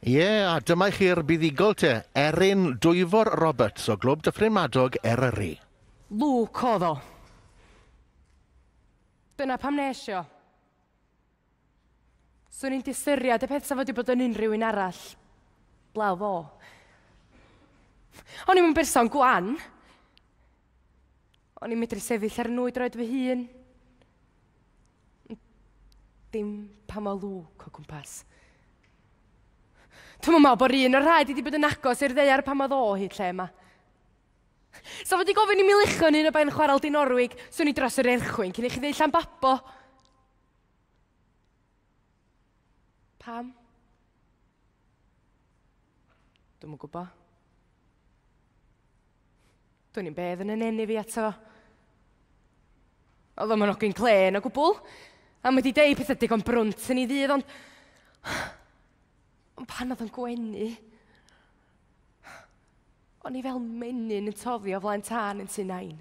Ie, a dyma i chi'r buddugol te, Erin Dwyfor Roberts o Glwb Dyffryn Madog, Eryri. Lwc oedd o. Dyna pam nes i o. Swn i'n disyriad y peth sa fo 'di bod yn unrhyw un arall. Blaw fo. O'n i'm yn berson gwan. O'n i'n medru sefyll ar nwy droed fy hun. Dim pan mae Luke o gwmpas. Dwi'm yn meddwl bod un o'r rhai di bod yn agos i'r ddaear pan oedd o hyd lle yma. Sa fo 'di gofyn i mi luchio yn un o ben chwarel Dinorwig, swn i dros yr erchwyn cyn i chi ddeud Llanbabo. Pam? Dwi'm yn gwybod. Dwn i'm be oedd yn yn eni fi ato fo. Oedd o'm yn ogyn clên o gwbl, a mae 'di deud pethau digon brwnt yn ei ddydd, ond... Ond pan oedd o'n gwenu... O'n i fel menyn yn toddi o flaen tân yn tŷ nain.